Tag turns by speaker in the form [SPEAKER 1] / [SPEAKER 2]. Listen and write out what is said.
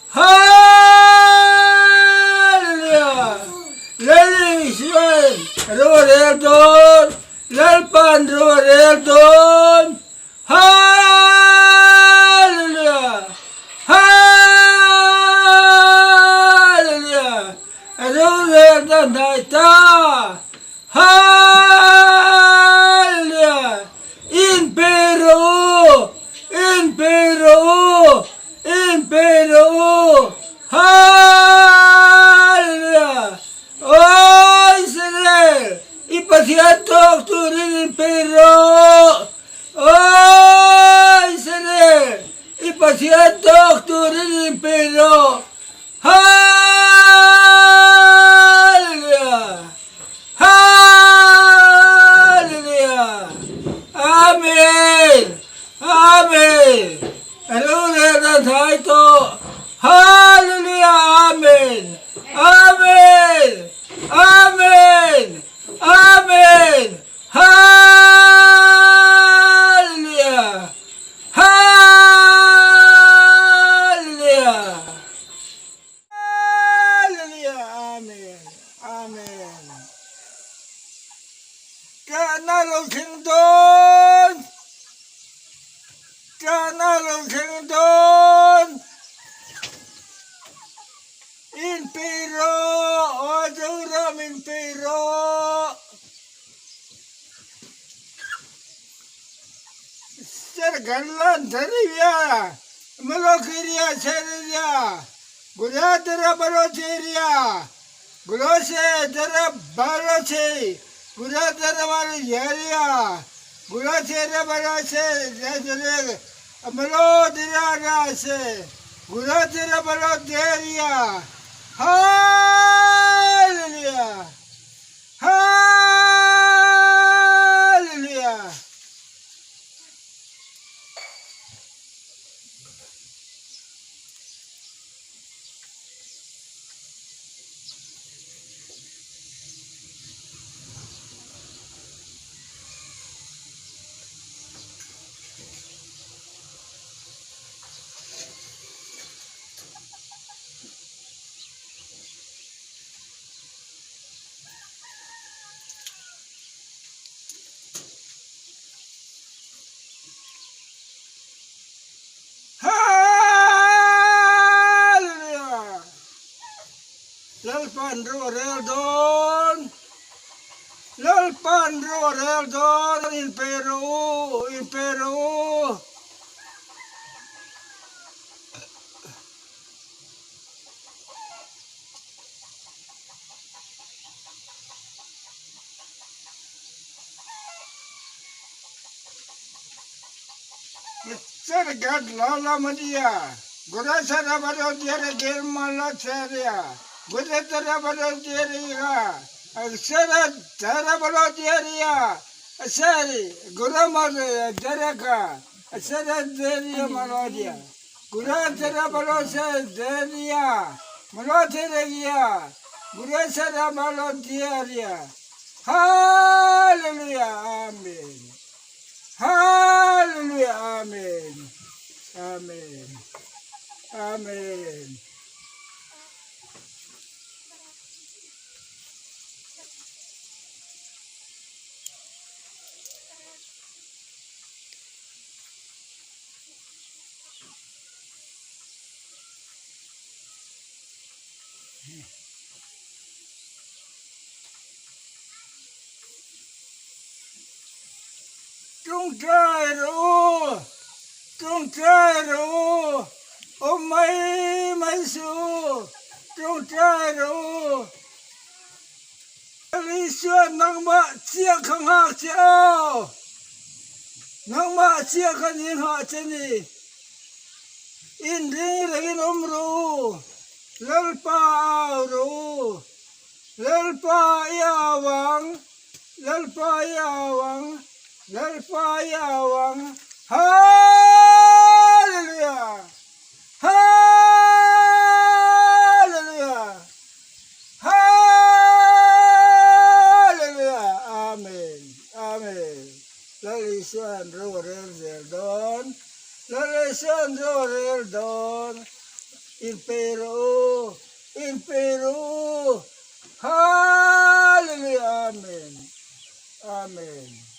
[SPEAKER 1] Hallelujah! Isua'n ro a rel dawn, Lalpa'n ro a rel dawn. Hallelujah! Hallelujah! Rorel na hnai ta. Hallelujah! In pe rawh u! In pe rawh u! In pe rawh u! Hallelujah! Aw Israel, i Pathian tawk turin in pe rawh! Aw Israel, i Pathian tawk turin in pe rawh. Hallelujah! Hallelujah! Amen! Amen! Rorel a hnai tawh. Hallelujah! Amen! Amen! Amen! Amen! Hallelujah! Hallelujah! Hallelujah! Amen! Amen! Ṭahna lo thleng dawn! Ṭahna lo thleng dawn! Inpe rawh! Aw Zoram inpe rawh! Sergallan Dariya Malokiriya Seriya Guradara Balocheriya Gulose Dara Baloche Guradara Balocheriya Gulosera Balose Dare Malodira Rase Guradara Baloderiya Hallelujah Hallelujah! Hallelujah! Lalpan ro a rel dawn. Lalpan ro a rel dawn. Inpe rawh u, inpe rawh u. Sergad Lala Maria, Gurasara Barodiere Girmala Seria, Guretara Barodieria, Sera Tara Barodieria, Seri, Guramare Dereka, Sera Deria Malodia. Gurasara Balose Deria, Maloteria, Gurasara Balodiaria. Hallelujah, Amen. Hallelujah, Amen. Amen. Amen. Tawngtai rawh u, tawngtai rawh u, awm mai mai suh u, tawngtai rawh u. Isua nangmah chiah kha nghak che aw, nangmah chiah kha ni nghah che ni. Inring rengin awm rawh u, Lalpa au rawh u, Lalpa i au ang, Lalpa i au ang, Lalpa i au ang, Hallelujah! Hallelujah! Hallelujah! Amen! Amen! Lal Isuan ro a rel zel dawn. Lal Isuan ro a rel dawn. Inpe rawh u! Inpe rawh u! Hallelujah! Amen.